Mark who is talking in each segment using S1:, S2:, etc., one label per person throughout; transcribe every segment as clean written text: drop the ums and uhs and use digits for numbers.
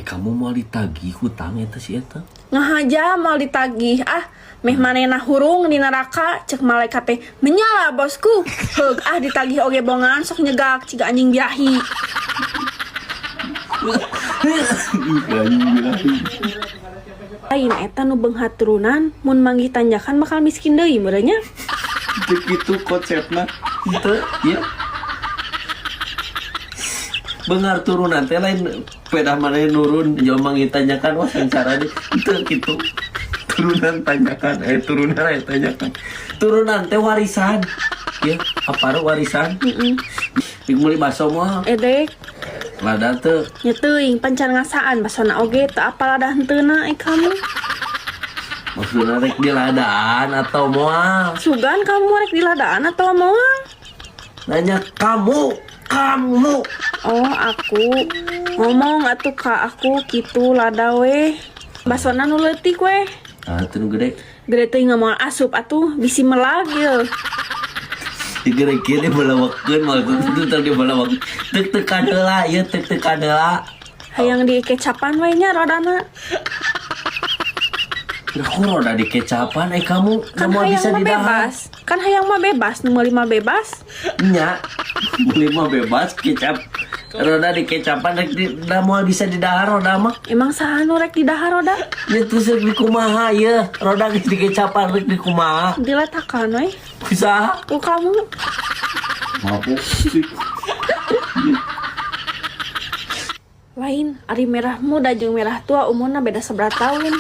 S1: Kamu mau ditagih hutang eta si eta.
S2: Ngahaja mau ditagih ah, meh manehna hurung di neraka, cek malaikat teh menyala bosku. Heug ah, ditagih oge bongan sok nyegak ciga anjing birahi. Lain eta nu beunghar turunan mun manggih tanjakan bakal miskin deui meureun nya.
S1: Teu kitu konsepna. Henteu, ya. Beunghar turunan teh lain pedah maneh nurun jelema tanjakan wah sangsara deui. Henteu kitu. Turunan tanjakan, turunan aya tanjakan. Turunan teh warisan. Ya, aparo warisan.
S2: Heeh.
S1: Dik meuli baso moal.
S2: Edek.
S1: Lada teu.
S2: Nya teuing pancan ngasaan basona oge teu apal lada henteuna ai kamu.
S1: Maksudna rek diladaan atau moal?
S2: Sugan kamu rek diladaan atau moal?
S1: Nanya kamu, kamu.
S2: Oh, aku ngomong atuh ka aku kitu lada weh. Basona nu leutik weh.
S1: Ah, teu nu gede.
S2: Gede teuing moal asup atuh bisi melag yeuh.
S1: Digerekeun dibalawakeun maksud itu teh dibalawak. Tek-tekan heula ieu, tek-tekan heula.
S2: Hayang dikecapan we nya rodana.
S1: Aku roda dikecapan kamu
S2: Kan
S1: mau
S2: hayang
S1: bisa
S2: mah
S1: didahar.
S2: Bebas. Kan hayang mah bebas, nu meuli mah bebas.
S1: Nya. Beli mah bebas kecap. Roda dikecapan rek di, da moal bisa didahar roda mah.
S2: Emang saha nu rek didahar roda?
S1: Ya terus rek dikumaha ieu? Roda geus dikecapan rek dikumaha?
S2: Diletakan we.
S1: Bisa.
S2: Ku kamu.
S1: Mabuk.
S2: Lain, ari merah muda jeung merah tua umurna beda sabaraha tahun?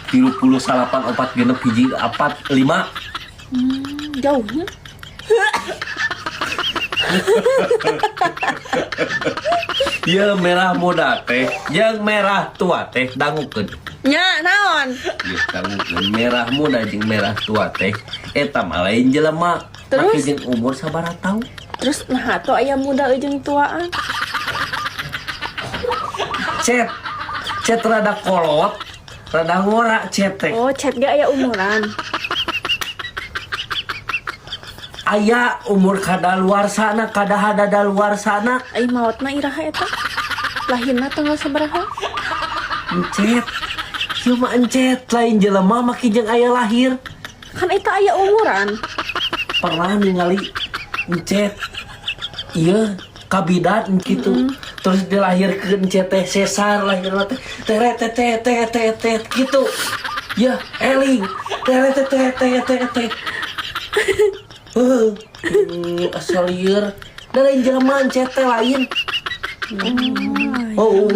S1: 38 4 6 1 4 5.
S2: Jauhnya.
S1: Ya merah muda teh, yang merah tua teh dangukeun.
S2: Nya naon?
S1: Ieu dangukeun merah muda jeung merah tua teh eta mah lain jelema.
S2: Terus?
S1: Make jeung umur sabaraha taun?
S2: Terus nah atuh aya muda jeung tuaan.
S1: Cet. Cet rada kolot, rada ngora cet teh.
S2: Oh, cet ge aya umuran.
S1: Aya umur kadaluarsana, kadahadadaluarsana.
S2: Ai maotna iraha eta? Lahirna tanggal sabaraha?
S1: Encet. Ieu mah encet lain jelema make jeung aya lahir.
S2: Kan eta aya umuran.
S1: Pernah ningali encet. Ieu kabidan kitu. Terus dilahirkeun encet teh sesar lahirna teh tere te te te te te kitu. Ya, eling. Tere te te te te te. Asal lieur. Da lain jelema encet teh lain. Oh.